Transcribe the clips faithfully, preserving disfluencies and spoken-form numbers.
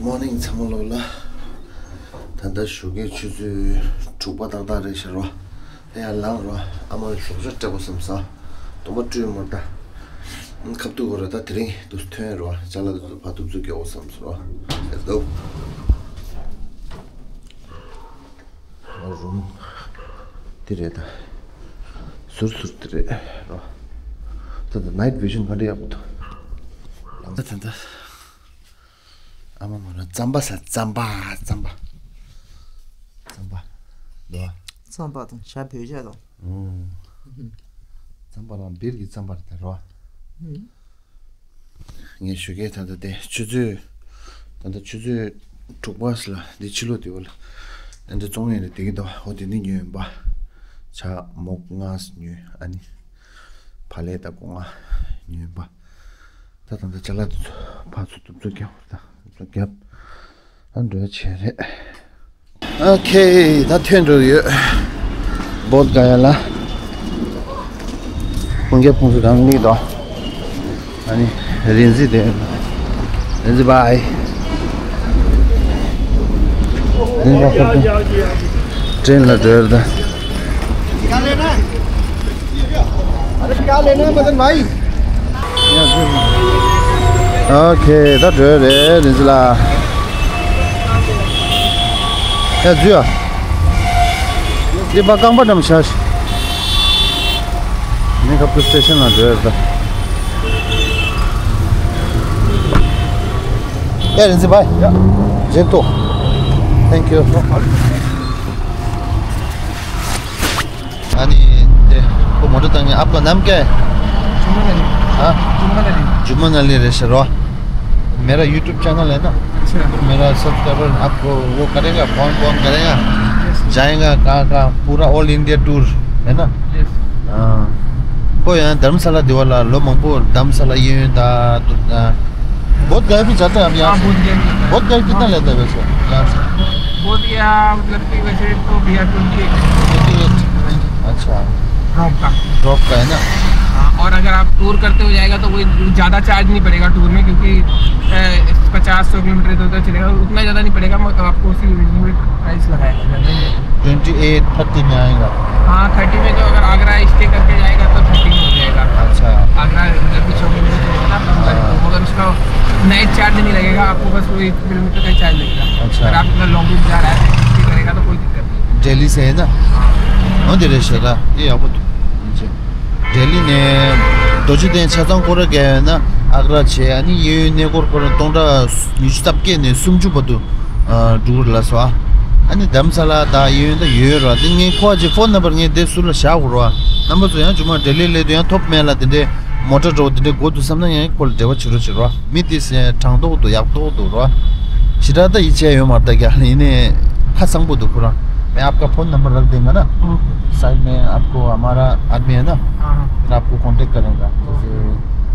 Morning ཚང་མ་ལོག་ལ། ད་ལྟ་ཞོགས་ཀའི་ཆུ་ཚོད་དྲུག་པ་ཏག་ཏག་རེད་ཤག་རོ། ད་ཡར་ལངས་རོ། ཨ་མ་ལ་ཞོགས་ཇ་སྤྲད་དགོས་བསམ་ས། དུམ་བུ་བཀྲུས་མོ་ད། ཁ་ཐུག་གོ་ར་ད་དེ་རིང་དུ་ཐོན་རོ། ཅ་ལག་དུ་ཕ་ཐུབ་ཚུགས་སྐྱོ་བསམ་ས་རོ། Let's go. རུམ་དེ་རེད་ད། ཟུར་ཟུར་དེ་རེད་རོ། ད་ད་night vision ག་འདྲ་ཡག་པོ་འདུག་ད་ད་ད། ཨ་མ་མ་ན་རྩམ་པ་ཟ། རྩམ་པ་རྩམ་པ། རྩམ་པ་འདུག་རྩམ་པ་དང་ཇ་བོད་ཇ་དང་། ཨོ། རྩམ་པ་རང་སྦིར་གྱི་རྩམ་པ་རེད་ད་རོ། ངས་ཞོགས་ཀས་ད་ལྟ་དེ་ཆུ་ཚོད། ད་ལྟ་ཆུ་ཚོད་དྲུག་པ་ལ་འདི་ཕྱི་ལོགས་དེ་བ་ལ། ཨ་འདི་བཙོང་ཡས་རེད་དེ་གི་འདུག་ཨོ་དེ་འདི་ཉོས་ཡིན་པ། ཇ་མོག་ལྔ་ཉོས། ཨ་ནི་བག་ལེབ་དང་སྒོ་ང་ཉོས་ཡིན་པ། ད་ད་ད་ཅ་ལག་དེ་ཚོ་ཕར་ཚུར་དུ་ཚུར་རྒྱབ་ད་ཚུར་རྒྱབ། ཨ་འགྲོ་བྱས་རེད། ཨོ་ཁེ། ད་ཐོན་འགྲོ་ཡོད། བོད་ག་ཡ་ལ། ཁོང་གི་ཕུང་སུ་གང་ལིག་དོ། ཨ་ནི་རིན་ཟི་དེ། རིན་ཟི་བའི། རིན་ཟི་བ་ཁབ་ཏུ། ཏྲེན་ལ་འགྲོ་ཡོད་ད། अरे क्या लेना है मदन भाई? ཨོ་ཁེ། ད་འགྲོ་རེད་རིན་ཟི་ལ། ཡ་འཛུལ་ཨ། འདི་པ་རྐང་པ་འགྲམ་བཞག་ཤིག་ནི་ཁབ་ཏུ་སི་ཊེ་ཤན་ལ་འགྲོ་རེད་ད། ཡ་རིན་ཟི་བའི། ཡ། ཇེབ་ཏོ། Thank you. ཨ་ནི་དེ་ཁོ་མོ་ཊ་བཏང་ནས། आपका नाम क्या है? जुम्मन अली। हाँ? जुम्मन अली। जुम्मन अली རེད་ཤག་རོ། मेरा YouTube चैनल है ना। अच्छा। मेरा सब्सक्राइबर आपको वो करेगा, फोन फोन करेगा। यस। जाएगा कहाँ कहाँ, पूरा ऑल इंडिया टूर है ना। यस। हाँ। ཁོ་ཡང་དྷརམ་ས་ལ་དེ་བ་ལ་ལོ་མང་པོ་དྷརམ་ས་ལ་གཡས་གཡོན་ད་དུ་ད། बहुत गया भी जाता है अभी यहाँ से। हाँ, बहुत गया भी जाता है। बहुत गया कितना लेता है वैसे यहाँ से? बोध गया मतलब कि वैसे तो भैया ट्वेंटी एट। Twenty eight. अच्छा। ड्रॉप का। ड्रॉप का है ना? हाँ, और अगर आप टूर करते हुए जाएगा तो कोई ज़्यादा चार्ज नहीं पड़ेगा टूर में, क्योंकि पचास सौ किलोमीटर इधर उधर चलेगा, उतना ज़्यादा नहीं पड़ेगा, मतलब आपको उसी यूनिट प्राइस लगाएगा, ज़्यादा नहीं है। ट्वेंटी एट थर्टी में आएगा। हाँ, थर्टी में तो अगर आगरा स्टे करके जाएगा तो थर्टी में हो जाएगा। अच्छा। आगरा मतलब कि सौ किलोमीटर चलेगा ना, तो हाँ। मगर उसका नाइट चार्ज नहीं लगेगा आपको, बस वही किलोमीटर का चार्ज लगेगा। अच्छा। अगर आप इतना लॉन्ग रूट जा रहा है तो करेगा तो कोई दिक्कत नहीं। दिल्ली से है ना? हाँ। ཨོ་དེ་རེད་ཤག་ད། དེ་ཡག་པོ་འདུག་ལྡི་ལི་ནས་རྡོ་རྗེ་གདན་ཆ་ཚང་སྐོར་ར་བརྒྱབ་ཡོད་ན། ཨག་ར་བྱས། ཨ་ནི་གཡས་གཡོན་གནས་སྐོར་སྐོར་ར་སྟོང་ཕྲག་ཉི་ཤུ་རྩ་བརྒྱད་ནས་སུམ་ཅུ་བར་དུ་འགྲོ་གི་རེད་ལབ་སོང་། ཨ་ནི་དྷརམ་ས་ལ་དང་གཡས་གཡོན་ད་ཡོད་ར། དེ་ངའི་ཁོ་ཅིག་ཕོན་ནམ་བར་ངས་དེ་ཟུར་ལ་བཞག་དགོས་ར། རྣམ་པ་ཚོ་ཡང་ཅུང་མ་ལྡི་ལི་སླེབས་དུས་ཡང་ཐོབ་མེད་ལ། དེ་འདྲའི་མོ་ཊ་འགྲོ་དེ་འདྲའི་དགོས་འདུག་བསམ་ན་ཡང་ཁོ་ལ་འབྲེལ་བ་བྱེད་རོགས་བྱེད་ར། མི་དེ་དྲང་ཏོག་འདུག་ཡག་ཏོག་འདུག་ར། ཞེ་དྲག་ད་ཡིད་ཆེས་ཡོད་མ་རེད་ད། རྒྱ་ལ་ཡིན་ནའི་ཁ་གཙང་པོ་འདུག་ཁོ་རང་། मैं आपका फोन नंबर रख देंगे ना। ओके। साइड में आपको हमारा आदमी है ना। हाँ, हाँ। फिर आपको कांटेक्ट करेगा। जैसे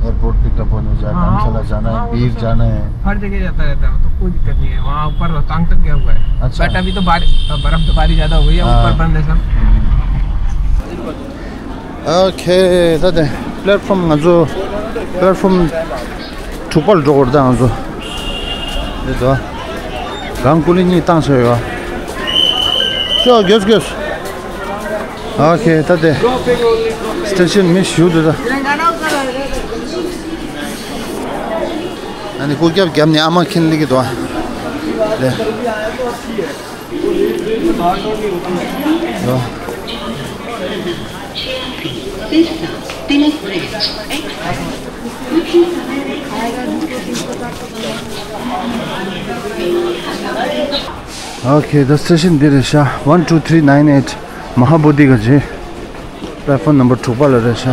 एयरपोर्ट पिकअप होने जाए, हाँ, धर्मशाला जाना है, हाँ, वो तो बीर सब जाना है। हर जगह जाता रहता है, वो तो कोई दिक्कत नहीं है। वहाँ ऊपर रोहतांग तक गया हुआ है। अच्छा। बट अभी तो बारि-, बर्फबारी ज़्यादा हो गई है, हाँ। ऊपर बंद है सब। ཨོ་ཁེ། ད་དེ་པླེཊ་ཕོམ་ང་ཚོ་པླེཊ་ཕོམ་དྲུག་པ་ལ་འགྲོ་དགོས་རེད་ད་ང་ཚོ། དེ་ཚོ་གང་ཀུ་ལི་གཉིས་བཏང་ཆོག་ཡོད། ཤོག་དགོས་དགོས། ཨོ་ཁེ། ད་དེ་སི་ཊེ་ཤན་མི་ཞུ་འདུག་ད། ཨ་ནི་སྐུ་རྒྱབ་རྒྱབ་ནས་ཨ་མ་ཁྱེར་སླེབས་ཀྱི་འདུག་ཨ། དེ། འདུག་ཨ། This stop, Tilak Bridge, exit. ཨོ་ཁེ། ད་སི་ཊེ་ཤན་འདི་རེད་ཤག one two three nine eight མ་ཧཱ་བོ་དྷི་ག་ཇི། པླེཊ་ཕོམ་ནམ་བར་དྲུག་པ་ལ་རེད་ཤག་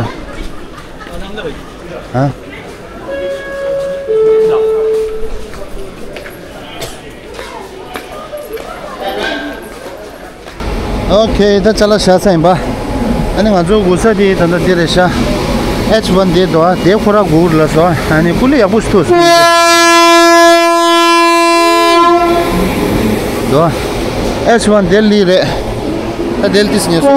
ཨ། ཨོ་ཁེ། ད་ཅ་ལག་བཞག་ཚར་ཡིན་པ། ཨ་ནི་ང་ཚོ་སྒུག་ས་དེ་ད་ལྟ་འདི་རེད་ཤག H one དེ་འདུག་ཨ། དེ་ཁོ་རང་སྒུག་ལ་སོ། ཨ་ནི་ཀུ་ལི་ཡག་པོ་ཞིག་ཐུག་སོང་། འདུག་ཨ། H one ལྡི་ལི་རེད། ད་ལྡི་ལི་ཏིས་ངེས་སོང་།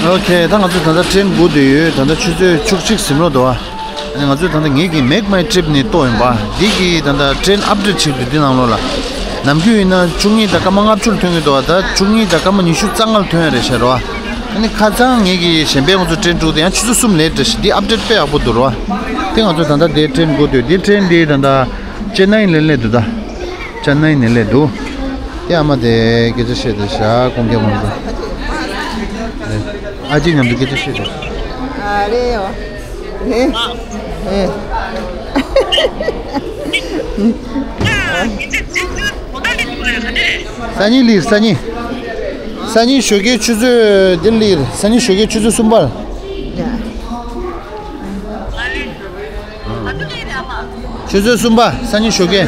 ཨོ་ཁེ། ད་ང་ཚོ་ད་ལྟ་ཊེན་སྒུག་བསྡད་ཡོད། ད་ལྟ་ཆུ་ཚོད་བཅུ་གཅིག་ཟིན་རོགས་འདུག་ཨ། ཨ་ནི་ང་ཚོས་ད་ལྟ་ངེད་ཀྱི་Make My Trip་ནས་གཏོང་ཡིན་པ། འདི་གི་ད་ལྟ་train update་བྱེད་དུས་འདི་ནང་ལོགས་ལ། ནམ་རྒྱུན་ཡིན་ན་བཅུ་གཉིས་དང་སྐར་མ་ལྔ་བཅུ་ལ་ཐོན་གྱི་འདུག་བ། ད་བཅུ་གཉིས་དང་སྐར་མ་ཉི་ཤུ་རྩ་ལྔ་ལ་ཐོན་ཡ་རེད་ཤག་རོ། ཨ་ནི་ཁ་སང་ངེད་ཀྱི་གཞན་པའི་ང་ཚོ་train་དྲུག་དེ་ཡང་ཆུ་ཚོད་གསུམ་late་རེད་ཤག་འདི་update་དཔེ་ཡག་པོ་འདུག་རོ། དེ་ང་ཚོ་ད་ལྟ་དེ་train་སྒུག་སྡོད། འདི་train་འདི་ད་ལྟ་ཅེན་ནའི་ལ་སླེབས་འདུག་ད། ཅེན་ནའི་ནས་སླེབས་འདུག་དེ་ཨ་མ་དེ་སྐད་ཆ་བཤད་བསྡད་ཤག་ཁོང་རྒྱ་མང་པོ། ཨ་ཅེ་མཉམ་དུ་སྐད་ཆ་བཤད་བསྡད། ཨ་རེ་ཡོ། ཨེ། ཨེ། སང་ཉིན་ལིར་སང་ཉིན། སང་ཉིན་ཞོགས་ཀའི་ཆུ་ཚོད་འདིར་ལིར། སང་ཉིན་ཞོགས་ཀའི་ཆུ་ཚོད་གསུམ་པར། ཆུ་ཚོད་གསུམ་པ། སང་ཉིན་ཞོགས་ཀའི་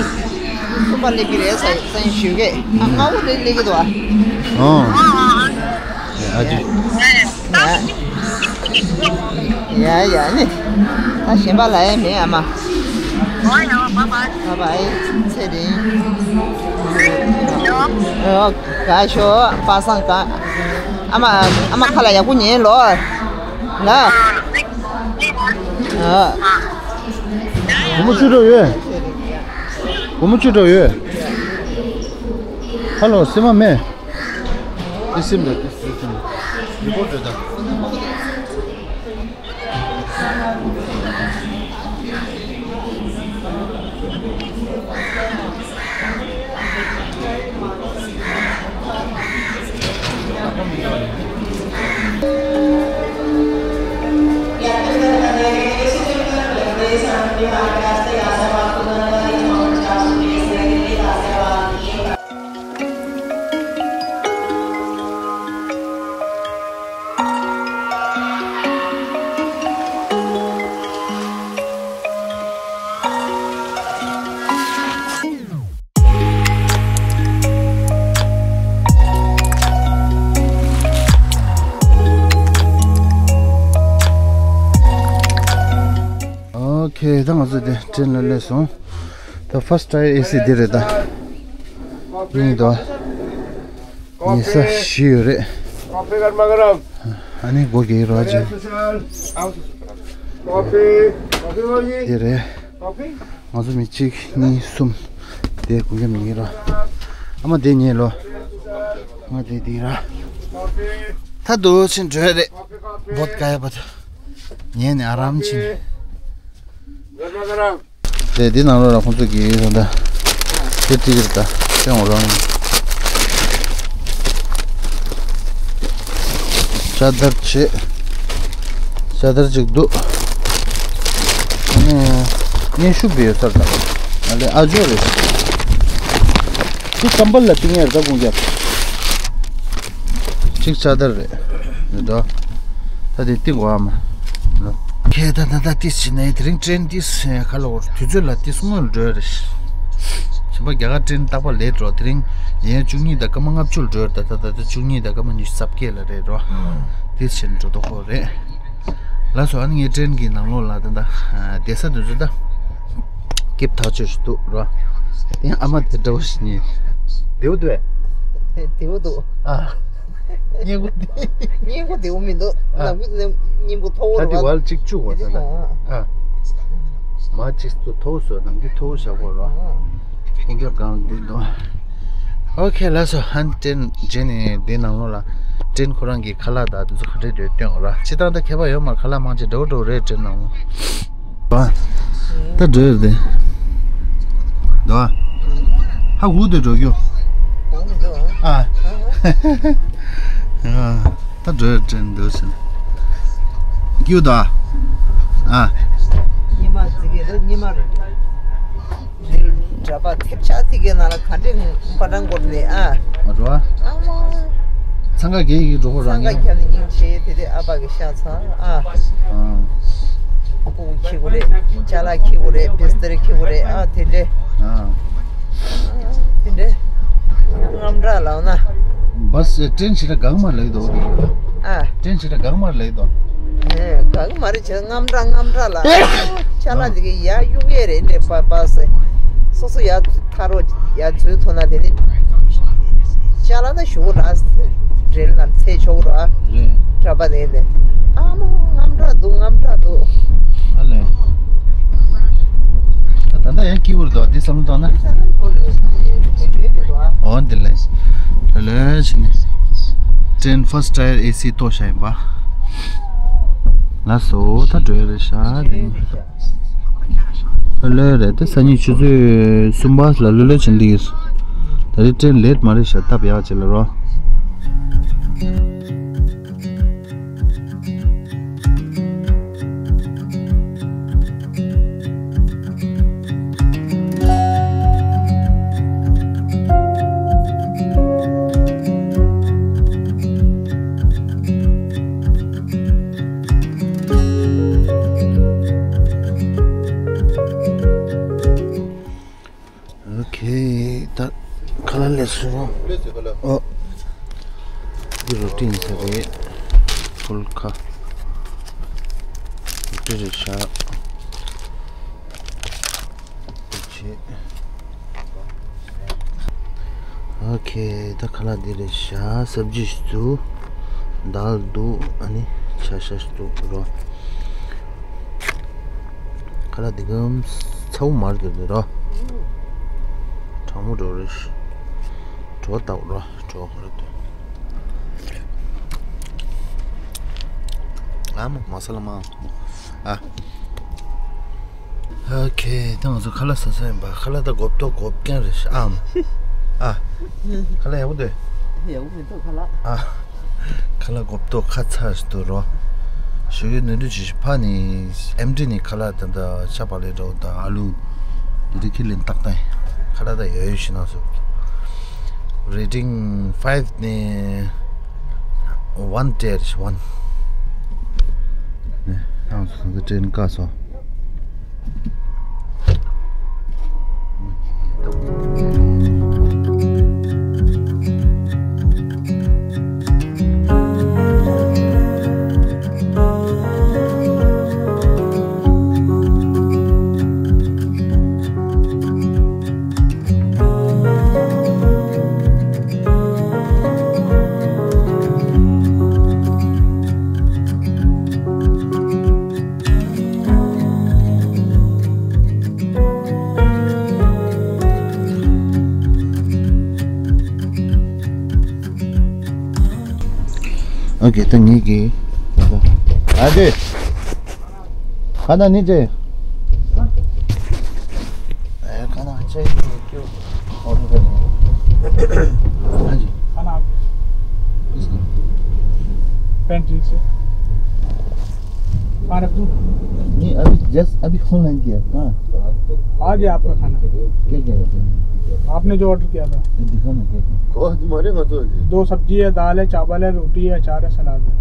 གསུམ་པ་སླེབས་ཀྱི་རེད། སང་སང་ཉིན་ཞོགས་ཀའི་ཨ་སྔ་པོ་རེད་སླེབས་ཀྱི་འདུག་ཨ། ཨོ། ཡ་ཡ་ནི། ད་གཞན་པ་ལ་ཡ་མེད་ཨ་མ། ཨོ་ཡ་བ་བ། བ་བ་ཚེ་རིང་། ཨོ་ག་ཤོ་པ་སང་ག་ཨ་མ། ཨ་མ་ཁ་ལ་ཡག་པོ་ཉན་ལོ། ལ། ཨ། སྒོར་མོ་བཅུ་དྲུག་ཡོད། སྒོར་མོ་བཅུ་དྲུག་ཡོད། ཧ་ལོ་སེམས་མ་མེད། དེ་སེམས་ལ་དེ་སེམས་ལ་རི་པོ་ཊི་རེད་ད། ཨོ་ཁེ། ད་ང་ཚོ་དེ་ཊེན་ལ་སླེབས་སོང་། ད་first try ཨེ་སི་འདི་རེད་ད། ཡིན་དོ། ཉལ་ས་བཞི་ཡོད་རེད། ཨ་ནི་སྒོ་རྒྱག་རོགས་བྱེད། འདི་རེད། ང་ཚོ་མི་གཅིག་གཉིས་གསུམ། དེ་སྒོ་རྒྱབ་ཉལ་རོགས། ཨ་མ་དེ་ཉལ་ལོ། ང་དེ་དེ་ར། ད་དུ་ཕྱིན་འགྲོ་ཡ་རེད། བོད་ག་ཡ་བ་ད། ཉལ་ནས་ཨ་རམ་ཕྱིན། དེ་འདི་ནང་ལོགས་ལ་ཁོང་ཚོ་གིས་ད་ལྟ་དེ་ཏིག་ད་སྟོན་འོ་རང་། ཅ་དར་བྱེད། ཅ་དར་ཅིག་འདུག་ཨ་ནི་སྙན་ཞུ་བེ་ཡོད་སར་དང་ཨ་ལེ་ཨ་ཇོ་རེད། དེ་ཀམ་པལ་ལ་བཏིང་ཡར་ད་དགོངས་རྒྱབ། གཅིག་ཅ་དར་རེད། འདྲ། ད་དེ་ཏི་གོ་ཨ་མ། ཁྱེད་ད་ད་ད་ཏི་ཕྱི་ནས་དེ་རིང་ཊེན་ཏི་སེ་ཁ་ལོ་དུས་ཚོད་ལ་ཏི་སྔོན་འགྲོ་རེད། བྱས་པ་རྒྱ་གར་ཊེན་རྟག་པར་ལེ་འགྲོ། དེ་རིང་ཉིན་བཅུ་གཉིས་དང་སྐར་མ་ལྔ་བཅུ་ལ་འགྲོ་རེད། ད་ད་ད་ད་བཅུ་གཉིས་དང་སྐར་མ་ཉི་ཤུ་རྩ་བརྒྱད་ལ་རེད་རོ། ཏི་ཕྱིན་འགྲོ་དོ་ཁོ་རེད། ལགས་སོ། ཨ་ནི་ངའི་ཊེན་གྱི་ནང་ལོགས་ལ་ད་ལྟ་བསྡད་ས་དེ་ཚོ་ད་སྐྱིབས་ཐག་ཆོད་ཞིག་འདུག་རོ། དེ་ཡང་ཨ་མ་དེ་འདྲ་བོ་ཞིག་ཉིད་བདེ་བོ་འདུག་ཨེ། བདེ་བོ་འདུག་ཨ། སྙིང་པོ་འདི། སྙིང་པོ་བདེ་བོ་མི་འདུག་ཨ། ནམ་རྒྱུན་ནས་སྙིང་པོ་མཐོ་བོ་ད་རེད་དེ་བ། ཝལ་གཅིག་བཅུག་བ་ད་ད། ཨ། མ་གཅིག་ཏུ་མཐོ་བོ་བཟོ། ནམ་རྒྱུན་མཐོ་བོ་བཞག་དགོས་རོ། ཨ། ཀུན་ཁྱབ་གང་འདི་འདུག་ཨོ་ཁེ། ལགས་སོ། ཧན་ཊེན་རྗེས་ནས་འདི་ནང་ལོགས་ལ་ཊེན་ཁོ་རང་གི་ཁ་ལག་དང་དེ་ཚོ་ག་འདྲས་འདུག་སྟོན་རོ། སྤྱིར་བཏང་ད་ཁྱད་པར་ཡོད་མ་རེད། ཁ་ལག་མང་ཆེ་འདྲ་བོ་འདྲ་བོ་རེད་ཊེན་ནང་ལོགས། ད་འགྲོ་ཡོད་དེ། འདུག་ཨ། ཧ་གུ་དེ་འགྲོ་རྒྱུ། ཨ། ད་འགྲོ་ཡོད་དྲན་འདུག་ཟེར། རྒྱུ་ད། ཨ། ཉི་མ་ཟིག་གི་རེད། ཉི་མ་རེད། རིལ་གྲྭ་པ་ཐེབས་ཆག་ཐིག་གི་ནང་ལ་ག་འདྲས་པ་ཏྲང་སྐོར་ནས་ཨ། མ་འགྲོ་ཨ། ཨ་མ། འཚང་ཁ་རྒྱས་ཡིག་འགྲོ་ཁོ་རང་འཚང་ཁ་ཡིན། ཁྱབ་ནས་སྙིང་རྗེ་དེ་དེ་ཨ་ཕ་གི་ཤ་ཚ་ཨ། ཨ། སྤུ་གུ་འཁྱེར་དགོས་རེད། ཅ་ལག་འཁྱེར་དགོས་རེད། བིས་ཏར་འཁྱེར་དགོས་རེད་ཨ། དེ་འདྲས། ཨ། དེ་འདྲས། དངངས་སྐྲག་ལངས་ན། བས་ཊེན་ཞིག་ལ་གང་མ་ལེགས་འདུག་ཨ། ཊེན་ཞིག་ལ་གང་མ་ལེགས་འདུག་ཨེ། གང་མ་རེད་བྱས། དངངས་སྐྲག་དངངས་སྐྲག་ལ། ཅ་ལག་འདི་གི་ཡར་གཡུག་ཡས་རེད་ལས་པ་པ་སེ། སོ་སོ་ཡར་ཐར་རོ་ཡར་འཛུལ་ཐུབ་ན་དེ་ནི། ཅ་ལག་ན་ཞུ་ར་འབྲེལ་ན་ཚེ་ཆོག་ར། རེད། གྲྭ་པ་ནས་ནས། ཨ་མ་དངངས་སྐྲག་འདུག་དངངས་སྐྲག་འདུག་ཨ་ལས། འདུག་འདི་བསམ་བློ་བཏང་ན། འོ་འདི་ལས། ལོས་ལོས་བྱས་ནས། ཀྲེན་ཕར་སི་ཊི་ཊ་ཡར་ཨེ་སི་གཏོར་བཞག་ཡིན་པ། ལགས་སོ། ད་འགྲོ་ཡ་རེད་ཤག་འདི་ནི། ལོས་ལོས་རེད་དེ། སང་ཉིན་ཆུ་ཚོད་གསུམ་པ་ལ་ལོས་ལོས་བྱེད་འདི་ཡིན། ད་རེས་ཀྲེན་ལེ་ཊི་མ་རེད་ཤག་སྟབས་ཡག་ཅིག་ལ་རོ། ཨོ་ཁེ། ད་ཁ་ལག་སླེབས་སོང་། སླེབས་སོང་ཁ་ལག། ཨོ། འདི་རོ་ཊི་ཡིན་ས་རེད། ཕུལ་ཁ། རོ་ཊི་རེད་ཤག་བྱས། ཨོ་ཁེ། ད་ཁ་ལག་འདི་རེད་ཤག་སབ་ཇི་ཞིག་འདུག་དཱལ་འདུག་ཨ་ནི་ཆ་ཤས་འདུག་རོ། ཁ་ལག་འདི་གམ་ཚ་བོ་མར་འདུག་འདི་རོ། གྲང་མོ་འགྲོ་རེད། གྲོ་ལྟ་བུ་རོ། གྲོ་ག་རེ་འདུག་ཨ་མ་མ་ས་ལ་མ། ཨ། ཨོ་ཁེ། ད་ང་ཚོ་ཁ་ལག་ཟ་ས་ཡིན་པ། ཁ་ལག་ད་གོབ་ཏོ་གོབ་རྐྱང་རེད་ཤག་ཨ་མ། ཨ། ཁ་ལག་ཡག་པོ་འདུག་ཡག་པོ་མི་འདུག་ཁ་ལག་ཨ། ཁ་ལག་གོབ་ཏོ་ཁ་ཚ་ཞིག་འདུག་རོ། ཞོགས་ཀས་ནོར་འཁྲུལ་ཅིག་ཕ་ནི་ཨེམ་ཌི་ནི་ཁ་ལག་དེ་འདྲ་ཤ་བག་ལེབ་འདྲ་བོ་དང་ཨ་ལུ་འདི་འདྲ་ཁྱེར་ལེན་ཏག་ཏག་ཡིན། ཁ་ལག་ད་ཡོད་ཡོད་ཞིག་གནང་སོང་། རེ་ཊིང་ཕའིབ་ནས་ཝན་སྟེར་ཝན། ནས་ཐང་སོ་སོ་ཀྲེན་བཀག་སོང་། ཨོ་ཁེ། ད་ངེད་ཀྱིས་ཨ་ཏི། खाना नहीं चाहिए? ए, खाना चाहिए, क्यों? ऑर्डर करना है। हाँ जी। खाना आप किसका? पेंट्री से। और अपनी? नहीं, अभी जस्ट अभी ऑनलाइन किया। हाँ। आ गया आपका खाना। क्या क्या है? आपने जो ऑर्डर किया था। ये दिखा ना क्या क्या। दो सब्जी है, दाल है, चावल है, रोटी है, अचार है, सलाद है।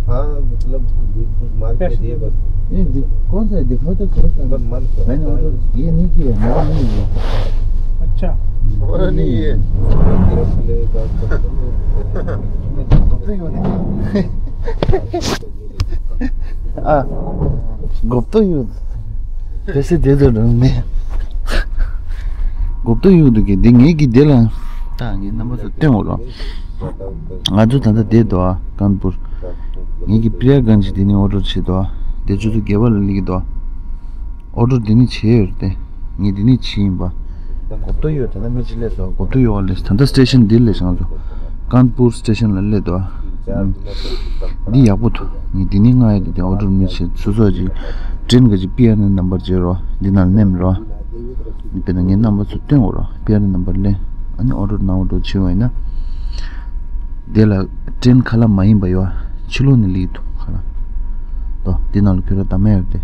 हाँ, मतलब, कुछ मार के दिए बस। ये दि-, कौन सा है? दिखाओ तो, कौन सा? मैंने ऑर्डर ये नहीं किया, मेरा नहीं है। अच्छा। हमारा नहीं है। ཨ། གོབ་ཏོ་ཡོད། དེ་སྲིད་དེ་ཚོ་རང་ནས། གོབ་ཏོ་ཡོད་འདུག་གི། འདི་ངེད་ཀྱི་འདི་ལ། ད་ངའི་རྣམ་པ་ཚོ་སྟོན་འོ་རོགས། ང་ཚོ་ད་ལྟ་བསྡད་འདུག་ཨ། ཀན་པུར། ངེད་ཀྱི་པྲི་ཡ་གན་ཇི་འདི་ནས་ཨོ་ཌར་བྱས་འདུག་ཨ། དེ་ཆུ་ཚོད་བརྒྱད་པ་ལ་སླེབས་ཀྱི་འདུག་ཨ། ཨོ་ཌར་འདི་ནས་བྱས་ཡོད་རེད་དེ། ངས་འདི་ནས་བྱས་ཡིན་པ། གོབ་ཏོ་ཡོད། ད་ལྟ་མི་གཅིག་སླེབས་སོང་། གོབ་ཏོ་ཡོད་པ་སླེབས། ད་ལྟ་སི་ཊེ་ཤན་འདིར་སླེབས་ཤག་ང་ཚོ། ཀན་པུར་སི་ཊེ་ཤན་ལ་སླེབས་འདུག་ཨ། འདི་ཡག་པོ་འདུག་ངས་འདི་ནས་མངགས་ཡོད་དེ། ཨོ་ཌར་མི་བྱེད། སོ་སོ་ཅིག་ཀྲེན་ག་ཅིག་པི་ཨར་ཨེན་ནམ་བར་བརྗེ་རོགས། འདི་ནང་ནེམ་རོགས། དཔེར་ན་ངའི་རྣམ་པ་ཚོ་སྟོན་འོ་རོགས། པི་ཨར་ཨེན་ནམ་བར་ལེན། ཨ་ནི་ཨོ་ཌར་ནང་ཨོ་ཌར་བྱེད་པ་ཡིན་ན། དེ་ལ་ཀྲེན་ཁ་ལག་མ་ཡིན་པ་ཡོད། ཕྱི་ལོགས་ནས་སླེབས་འདུག་ཁ་ལག་དོ། འདི་ནང་ལ་ཁྱོད་རང་ད་མེད་ཡོད་དེ།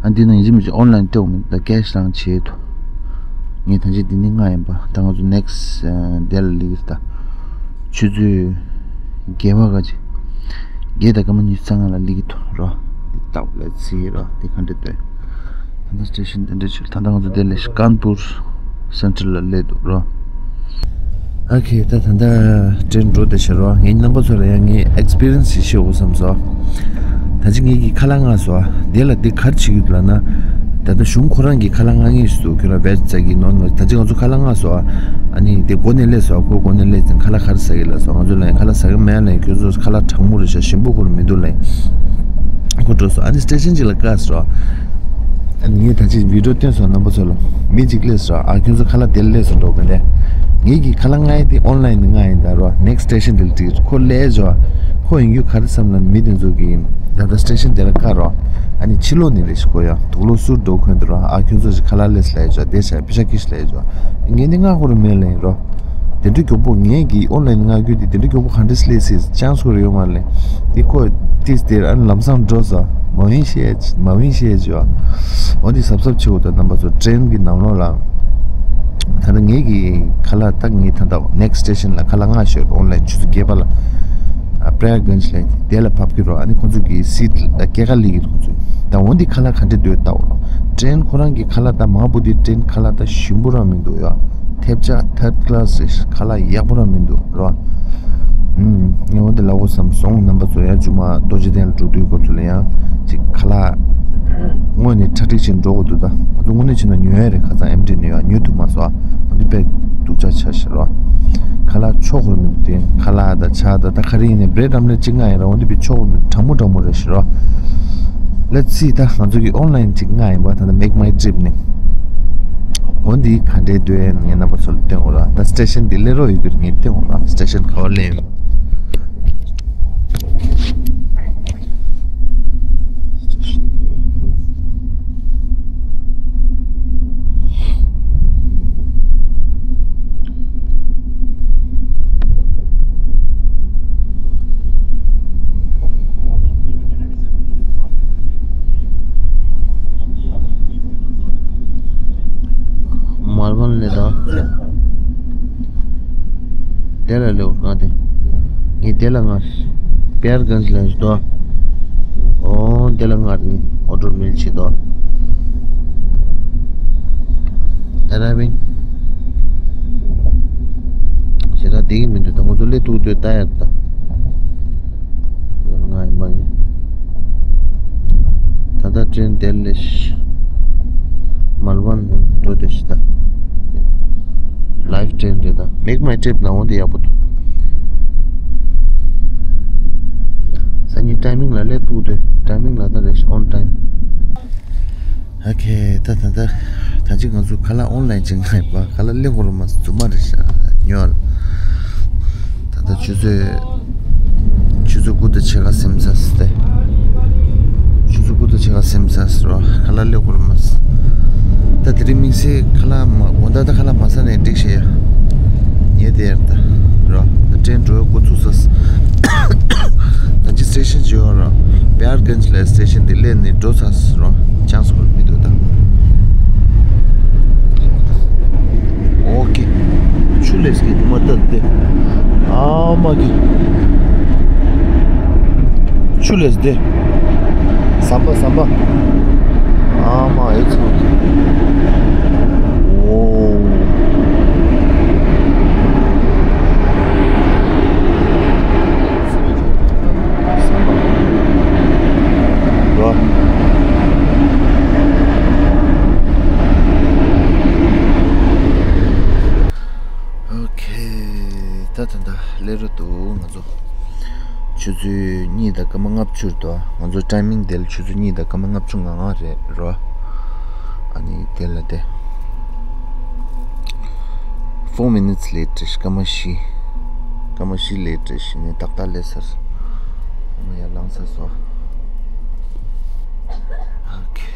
ཨ། འདི་ནང་ཡིན་གཅིག་མིན་གཅིག་ཨོན་ལན་སྤྲད་དགོས་མེད། ད་ཀེ་ཤི་རང་བྱེད་འདུག་ངས་ད་ཅི་འདི་ནས་མངགས་ཡིན་པ། ད་ང་ཚོ་ནེག་སི་ཊི་དེ་ལ་སླེབས་ཀྱི་རེད་ད། ཆུ་ཚོད་བརྒྱད་པ་ག་ཅིག་བརྒྱད་དང་སྐར་མ་ཉི་ཤུ་རྩ་ལྔ་ལ་སླེབས་ཀྱི་འདུག་རོ། འདི་ལྟ་བུ་ལ་ཚིག་རོ། འདི་ག་འདྲ་འདུག་ད་ལྟ་སི་ཊེ་ཤན་འདི་འདྲ་ཞིག་ད་ལྟ་ང་ཚོ་འདི་ལ་ཀན་པུར་སེན་ཊར་ལ་སླེབས་འདུག་རོ། ཨ་ཁེ། ད་ད་ལྟ་ཀྲེན་འགྲོ་བསྡད་ཤག་རོ། ངའི་རྣམ་པ་ཚོ་ལ་ཡང་ངའི་ཨེག་སི་པི་རི་ཡན་སི་ཞིག་བཤད་དགོས་བསམ་སོང་། ད་ཅི་ངེད་ཀྱིས་ཁ་ལག་མངགས་སོང་། དེ་ལ་དེ་ག་རེ་བྱེད་ཀྱི་འདུག་ལབ་ན། ད་ལྟ་གཞུང་ཁོ་རང་གིས་ཁ་ལག་མངགས་མཁན་ཞིག་འདུག་ཁྱོད་རང་བེ་ཇི་ཙག་གི་ནོར་ནོར། ད་ཅི་ང་ཚོ་ཁ་ལག་མངགས་སོང་། ཨ་ནི་དེ་སྒོ་ནས་སླེབས་སོང་། ཁོ་སྒོ་ནས་སླེབས་ཙང་ཁ་ལག་ག་རེ་ཟ་གི་ལབ་སོང་། ང་ཚོ་ལ་ཡང་ཁ་ལག་ཟ་གི་མེད་ལབ། ཁྱོད་ཚོ་ཁ་ལག་གྲང་མོ་རེད་ཤག་ཞིམ་པོ་ཁོ་རང་མི་འདུག་ལབ། ཁོ་འགྲོ་སོང་། ཨ་ནི་སི་ཊེ་ཤན་ཅིག་ལ་བཀག་སོང་། ངས་ད་ཅི་བི་ཌིའོ་བཏོན་སོང་རྣམ་པ་ཚོ་ལ། མི་གཅིག་སླེབས་སོང་། ཨ་ཁྱོད་ཚོ་ཁ་ལག་དེར་སླེབས་སོང་འགྲོ་གི་རེད། ངེད་ཀྱི་ཁ་ལག་མངགས་ཡས་དེ་ཨོན་ལན་ནས་མངགས་ཡིན་ད་རོ། ནེག་སི་ཊེ་ཤན་དེ་ལ་ཁྲིད། ཁོ་སླེབས་ཡོད། ཁོ་ཡིན་རྒྱུ་ག་རེ་བསམ་ན་མི་དེ་ཚོ་གི་ད་ལྟ་སི་ཊེ་ཤན་དེ་ལ་བཀག་རོ། ཨ་ནི་ཕྱི་ལོགས་ནས་རེད་ཤི་ཁོ་ཡ། དུག་ལོག་བསུར་འགྲོ་ཁོན་དུ་རོ། ཨ་ཁྱོད་ཚོ་ཞིག་ཁ་ལག་སླེབས་སླེབས་ཡོད། དེ་ཤ་པི་ཤ་ཀི་ཤ་སླེབས་ཡོད། ངས་ནི་མངགས་ཁོ་རུ་མེད་ལེ་ཡིན་རོ། དེ་འདྲ་མགྱོགས་པོ་ངས་ཀྱི་ཨོན་ལན་མངགས་རྒྱུ་དེ་དེ་འདྲ་མགྱོགས་པོ་ག་འདྲ་སླེབས་སྲིད། ཅང་སུ་རེ་ཡོད་མ་ལེ། དེ་ཁོ་ཏིས་དེར་ཨ་ནི་ལམ་སང་འགྲོ་ས་མ་ཝིན་ཤེས་མ་ཝིན་ཤེས་ཅོ། འོ་དེ་གཟབ་གཟབ་བྱེད་འོ་ད་རྣམ་པ་ཚོ། ཊེན་གྱི་ནང་ལོགས་ལ་ད་ལྟ་ངས་ཀྱི་ཁ་ལག་ད་ངས་ད་ལྟ་ནེག་སི་ཊེ་ཤན་ལ་ཁ་ལག་མངགས་ཤོད་ཨོན་ལན་ཆུ་ཚོད་བརྒྱད་པ་ལ། ཨ་པྲ་ཡག་གན་ཇི་ལ་དེ་ལ་བབས་ཀྱི་རོ། ཨ་ནི་ཁོང་ཚོ་གི་སི་ཊི་ལ་སྐྱེལ་ཀ་ལི་གི་རོ་ཁོང་ཚོ། ད་འོན་ཏེ་ཁ་ལག་ག་འདྲ་འདོད་ལྟ་འོ་རོ། ཊེན་ཁོ་རང་གི་ཁ་ལག་ད་མ་བུ་དེ་ཊེན་ཁ་ལག་ད་ཞིམ་པོ་རང་མི་འདུག་ཡ། ཐེབས་ཆག་ཐར་ཌི་ཀ་ལ་སི་རེད། ཁ་ལག་ཡག་པོ་རང་མི་འདུག་རོ། ཨུམ། ངས་འོན་ཏེ་ལབ་དགོས་བསམ་སོང་རྣམ་པ་ཚོ་ཡ། མཇུག་མ་རྡོ་རྗེ་གདན་ལ་འགྲོ་དུས་སྐབས་སུ་ལ་ཡང་ཅིག་ཁ་ལག་དངོས་ནས་གྲ་སྒྲིག་བྱས་འགྲོ་དགོས་འདུག་ད་ང་ཚོ་དངོས་གནས་བྱས་ན་ཉོ་ཡ་རེད། ཁ་སང་ཨེམ་ཌི་ནས་ཡ་ཉོ་ཐུབ་མ་སོང་། ཨ་འདི་དཔེ་སྡུག་ཅག་ཆགས་ཤག་རོ། ཁ་ལག་ཆོག་ཁོར་མི་འདུག་དེ་ཁ་ལག་དང་ཇ་དང་ད་ག་རེ་ཡིན་ནའི་བྲེད་ཨམ་ལེཊ་གཅིག་མངགས་ཡིན་ར། འོ་འདི་དཔེ་ཆོག་ཁོར་མི་འདུག་གྲང་མོ་གྲང་མོ་རེད་ཤག་རོ། ལེཊ་སི། ད་ང་ཚོ་གི་ཨོན་ལན་གཅིག་མངགས་ཡིན་པ། ད་ལྟ་མེག་མའི་ཊིརིབ་ནས། འོ་འདི་ག་འདྲའི་འདོད་ཡིན་ངས་རྣམ་པ་ཚོ་ལ་སྟོན་འོ་ར། ད་སི་ཊེ་ཤན་འདི་སླེབས་རོགས་ཡོད་ཀྱི་རེད། ངས་སྟོན་འོ་ར། སི་ཊེ་ཤན་ག་བ་སླེབས་ཡོད། མལ་བོན་ལ་ད། དེ་ལ་ལེའུ་ང་དེ། ངས་དེ་ལ་ང་། པེར་གན་ལ་ཞུ་དོ། ཨོ་དེ་ལ་ང་ནི་ཨོ་ཏོ་མིལ་ཆེ་དོ། ད་ར་བིན། ཞེ་དྲག་བསྡད་ཀྱི་མི་འདུག་ད་ཁོ་ཚོ་སླེབས་ཐུག་དུས་ལྟ་ཡ་ད། ང་ཡིན་པ་ངས། ད་ལྟ་ཊེན་དེ་ལས་མལ་བོན་འགྲོ་དེ་ཤི་ད། ལའིབ་ཊེན་རེད་ད། མེག་མའི་ཊིརིབ་ནང་འོང་དེ་ཡག་པོ་འདུག་སང་ཉིན་ཊའི་མིང་ལ་སླེབས་ཐུག་དུས་ཊའི་མིང་ལ་ད་རེད་ཤི་ཨོན་ཊའིམ། ཨོ་ཁེ། ད་ད་ད་ད་ཅི་ང་ཚོ་ཁ་ལག་ཨོན་ལན་ཅིག་མངགས་ཡིན་པ། ཁ་ལག་སླེབས་ཁོ་རུ་མ་རྫུན་མ་རེད་ཤག་ཉོ་ལ། ད་ད་ཆུ་ཚོད་ཆུ་ཚོད་དགུ་དང་ཕྱེད་ཀ་ཟིན་ཚར་སོང་སྟེ། ཆུ་ཚོད་དགུ་དང་ཕྱེད་ཀ་ཟིན་ཚར་སོང་རོ། ཁ་ལག་སླེབས་ཁོ་རུ་མ་སོང་། ད་དེ་རིང་དམིགས་བསལ་ཁ་ལག་མ་དགོང་དག་ད་ཁ་ལག་མ་ཟ་ནས་འགྲིག་ཤག་ཡ། ཉལ་བསྡད་ཡ་ད་རོ། ད་ཊེན་འགྲོ་ཡ་འགོ་ཚུགས་ཚར་སོང་། ད་ཅི་སི་ཊེ་ཤན་ཅིག་ཡོད་རོ། པེར་གན་ཇི་ལ་སི་ཊེ་ཤན་དེ་སླེབས་ནས་འགྲོ་ཚར་སོང་རོ། ཅང་སུ་མི་འདུག་ད། ཨོ་ཁེ། ཆུ་ལས་ཀྱི་དུ་མ་བཏབ་སྟེ། ཨ་མ་གི། ཆུ་ལས་ཏེ། ཟམ་པ་ཟམ་པ། ཨ་མ་ཨེ་ཚོ། ཨོ། ཟམ་པ། རོ། ཨོ་ཁེ། ད་ད་ད་སླེབས་རོ་འདུག་ང་ཚོ། ཆུ་ཚོད་གཉིས་དང་སྐར་མ་ལྔ་བཅུ་རེད་དོ། ང་ཚོ་ཊའི་མིང་དེ་ལ་ཆུ་ཚོད་གཉིས་དང་སྐར་མ་ལྔ་བཅུ་ང་ལྔ་རེད་རོ། ཨ་ནི་དེ་ལ་དེ། Four minutes late རེད། སྐར་མ་བཞི། སྐར་མ་བཞི་ལེཊ་རེད། བཞི་ནས་ཏག་ཏག་སླེབས་ཚར། ང་ཡར་ལངས་ཚར་སོང་། ཨོ་ཁེ།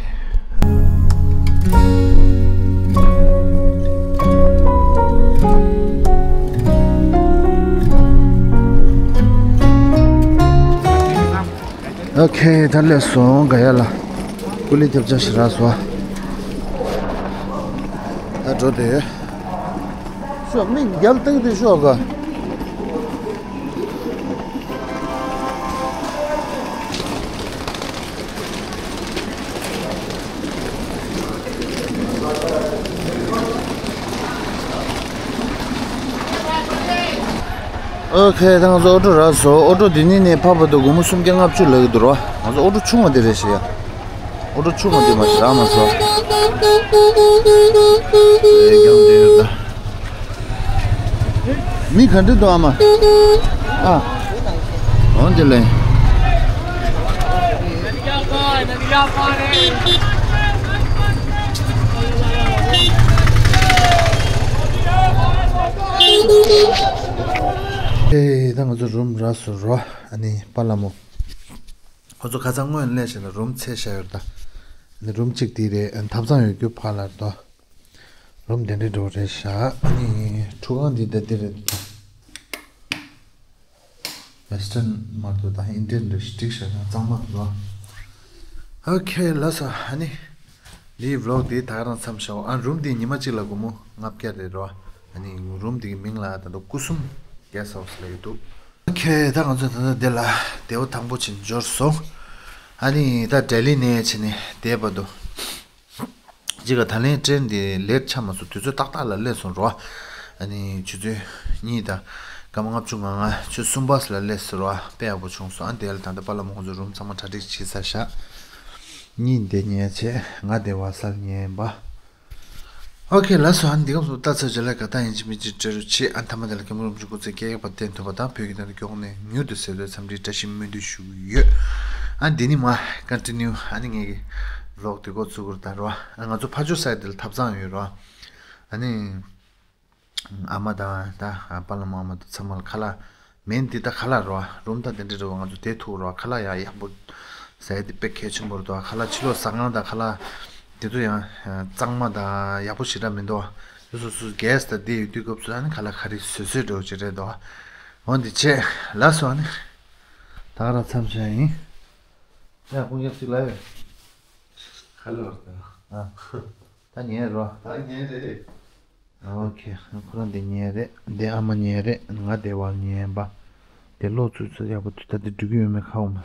ཨོ་ཁེ། ད་སླེབས་སོང་ག་ཡ་ལ། ཀུ་ལི་ཐེབས་ཆག་ཞིག་རག་སོང་། ད་འགྲོ་དེ། ཤོག་མིག་རྒྱབ་སྟེང་དེ་ཤོག་ག་ཨོ་ཁེ། ད་ང་ཚོ་ཨོ་ཊོ་རག་སོང་། ཨོ་ཊོ་འདི་ནས་ནས་ཕར་བར་དུ་སྒོར་མོ་སུམ་བརྒྱ་ལྔ་བཅུ་ལབ་ཀྱི་འདུག་རོ། ང་ཚོ་ཨོ་ཊོ་ཆུང་བ་དེ་རེད་ཤག་ཡ། ཨོ་ཊོ་ཆུང་བ་དེ་མ་གཏོགས་རག་མ་སོང་། ཨེ་རྒྱང་དེ་ཡོད་ད། མི་ག་འདྲ་འདུག་ཨ་མ། ཨ། འོན་ཏེ་ལེ། ཨོ་ཁེ། ད་ལྟ་ང་ཚོ་ཨོ་ཊོ་རག་སོང་། ཨོ་ཊོ་ཆུང་བ་དེ་རེད་ཤག་ཡ། ཨེ་ད་ང་ཚོ་རུམ་རག་སོང་རོ། ཨ་ནི་པཱ་ལགས་མོ། ཁོ་ཚོ་ཁ་སང་སྔོན་སླེབས་བྱས་ན་རུམ་འཚོལ་བཞག་ཡོད་རེད་ད། ཨ་ནི་རུམ་གཅིག་དེ་རེད། ཨ་ནི་ཐབ་ཚང་ཡོད་རྒྱུ་ཕར་ལ་རེད་དོ། རུམ་དེ་འདྲའི་འགྲོ་རེད་ཤག་ཨ་ནི་ཁྲུས་ཁང་འདི་ད་འདི་རེད། Western མ་གཏོགས་ད་Indian restriction གཙང་མ་རེད། Okay ལགས་སོ། ཨ་ནི་འདིའི་vlog འདི་ད་ག་རང་མཚམས་བཞག་ཨ་རུམ་འདི་ཉི་མ་གཅིག་ལ་སྒོར་མོ་ལྔ་བརྒྱ་རེད་རོ། ཨ་ནི་རུམ་འདི་གི་མིང་ལ་ད་ལྟ་སྐུ་གསུམ་guest house ལབ་ཀྱི་འདུག Okay ད་ང་ཚོ་ད་ལྟ་འདི་ལ་དེའུ་དང་པོ་ཕྱིན་འབྱོར་སོང་། ཨ་ནི་ད་ལྡི་ལི་ནས་ཕྱིན་ནས་འདས་པ་འདུག་གཅིག་ག་ད་ལན་ཊེན་འདི་ལེཊ་ཆགས་མ་སོང་། དུས་ཚོད་ཏག་ཏག་ལ་སླེབས་སོང་རོ། ཨ་ནི་ཆུ་ཚོད་གཉིས་དང་སྐར་མ་ལྔ་བཅུ་ང་ལྔ་ཆུ་གསུམ་པ་ལ་སླེབས་སོང་རོ། དཔེ་ཡག་པོ་བྱུང་སོང་། ཨ་འདི་ལ་ད་ལྟ་པཱ་ལགས་མོ་ཁོང་ཚོ་རུམ་ཚང་མ་གྲ་སྒྲིག་བྱས་ཚར་ཤག་གཉིད་བདེ་ཉལ་བྱས་ང་བདེ་བར་གསལ་ཉལ་ཡིན་པ། Okay ལགས་སོ། ཨ་ནི་འདི་སྐབས་སུ་ལྟ་ཚར་རྗེས་ལ་ག་ད་ཡིན་གཅིག་མིན་གཅིག་སྤྲད་རོགས་བྱེད། ཨ་མཐའ་མ་དེ་ལ་མཁན་པོ་རིན་པོ་ཆེ་སྐུ་ཚེ་སྐྱེལ་ཡག་པ་བརྟན་ཐུབ་པ་དང་བོད་ཀྱི་དོན་དུ་སྐྱོང་ནས་མྱུར་དུ་ཟེར་དུས་འཚམས་འདྲིའི་བཀྲ་ཤིས་སྨོན་འདུན་ཞུ་གི་ཡོད། ཨ་འདི་ནི་མ་continue ཨ་ནི་ངེད་ཀྱི་vlog འདི་འགོ་ཚུགས་དགོས་རེད་ད་རོ། ཨ་ང་ཚོ་ཕར་ཕྱོགས་ས་ཡ་འདི་ལ་ཐབ་ཚང་ཡོད་རོ། ཨ་ནི་ཨ་མ་དང་ད་པཱ་ལགས་མོ་ཨ་མ་དང་ཚང་མ་ལ་ཁ་ལག་མེད་འདི་ད་ཁ་ལག་རོ། རུམ་ད་དེ་འདྲ་རེད་བ། ང་ཚོ་དེ་ཐུག་རོ། ཁ་ལག་ཡང་ཡག་པོ་ཟ་ཡ་དེ་དཔེ་གལ་ཆེན་པོ་རེད་དོ། ཁ་ལག་ཕྱི་ལོགས་ཟ་ཁང་དང་ཁ་ལག་དེ་ཚོ་ཡང་གཙང་མ་དང་ཡག་པོ་ཞེ་དྲག་མི་འདུག་བ། དེ་སོ་སོ་གེ་སི་དང་དེ་ཡོད་དུས་སྐབས་སུ་ཨ་ནི་ཁ་ལག་ག་རེ་བཟོས་བཟོས་འགྲོ་ཅིག་རེད་དོ། འོ་འདི་བྱས་ལགས་སོ། ཨ་ནི་ད་ག་རང་མཚམས་བཞག་ཡིན། ཡ་ཁོང་ཡག་ཅིག་ལབ་ཡོད། ཁ་ལག་རེད་ད། ཨ། ད་ཉལ་རོ། ད་ཉལ་རེད། ཨོ་ཁེ། ཁོ་རང་འདི་ཉལ་རེད། འདི་ཨ་མ་ཉལ་རེད། ང་བདེ་བར་ཉལ་པ། དེ་གློག་ཚུད་ཚུད་ཡག་པོ་ད་འདི་འགྲིག་གི་ཡོད་མེད་ཁ་འོ་མ།